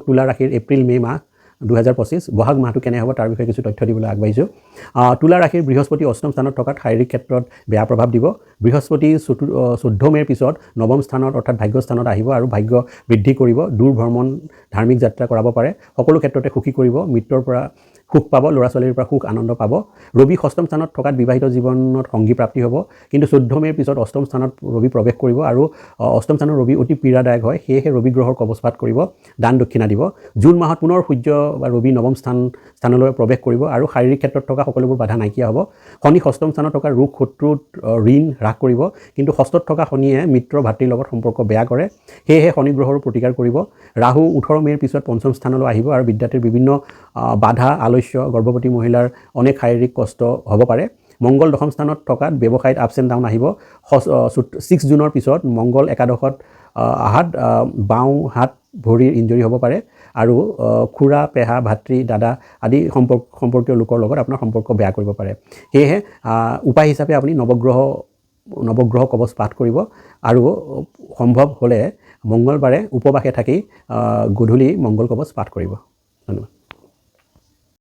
তুলা ৰাশিৰ এপ্ৰিল মে' মাহ 2025 বহাগ মাহটো কেনে হ'ব, তাৰ বিষয়ে কিছু তথ্য দিবলৈ আগবাঢ়িছোঁ। তুলা ৰাশিৰ বৃহস্পতি অষ্টম স্থানত থকাত শাৰীৰিক ক্ষেত্ৰত বেয়া প্ৰভাৱ দিব। বৃহস্পতি 14 মে'ৰ পিছত নৱম স্থানত অৰ্থাৎ ভাগ্য স্থানত আহিব আৰু ভাগ্য বৃদ্ধি কৰিব। দূৰ ভ্ৰমণ, ধাৰ্মিক যাত্ৰা কৰাব পাৰে। সকলো ক্ষেত্ৰতে সুখী কৰিব। মিত্ৰৰ পৰা সুখ পাব, ল'ৰা ছোৱালীৰ পৰা সুখ আনন্দ পাব। ৰবি ষষ্ঠম স্থানত থকাত বিবাহিত জীৱনত সংগী প্ৰাপ্তি হ'ব। কিন্তু 14 মে'ৰ পিছত অষ্টম স্থানত ৰবি প্ৰৱেশ কৰিব আৰু অষ্টম স্থানত ৰবি অতি পীড়াদায়ক হয়। সেয়েহে ৰবি গ্ৰহৰ কবচপাত কৰিব, দান দক্ষিণা দিব। জুন মাহত পুনৰ সূৰ্য বা ৰবি নৱম স্থানলৈ প্ৰৱেশ কৰিব আৰু শাৰীৰিক ক্ষেত্ৰত থকা সকলোবোৰ বাধা নাইকিয়া হ'ব। শনি ষষ্ঠম স্থানত থকা ৰোগ, শত্ৰুত ঋণ হ্ৰাস কৰিব। কিন্তু ষষ্ঠত থকা শনিয়ে মিত্ৰ ভাতৃৰ লগত সম্পৰ্ক বেয়া কৰে। সেয়েহে শনি গ্ৰহৰো প্ৰতিকাৰ কৰিব। ৰাহু 18 মে'ৰ পিছত পঞ্চম স্থানলৈ আহিব আৰু বিদ্যাৰ্থীৰ বিভিন্ন বাধা, আলস্য, গৰ্ভৱতী মহিলাৰ অনেক শাৰীৰিক কষ্ট হ'ব পাৰে। মংগল দশম স্থানত থকাত ব্যৱসায়ত আপছ এণ্ড ডাউন আহিব। 6 জুনৰ পিছত মংগল একাদশত আহাত বাওঁ হাত ভৰিৰ ইঞ্জৰি হ'ব পাৰে আৰু খুৰা, পেহা, ভাতৃ, দাদা আদি সম্পৰ্কীয় লোকৰ লগত আপোনাৰ সম্পৰ্ক বেয়া কৰিব পাৰে। সেয়েহে উপায় হিচাপে আপুনি নৱগ্ৰহ কৱচ পাঠ কৰিব আৰু সম্ভৱ হ'লে মংগলবাৰে উপবাসে থাকি গধূলি মংগল কৱচ পাঠ কৰিব। ধন্যবাদ।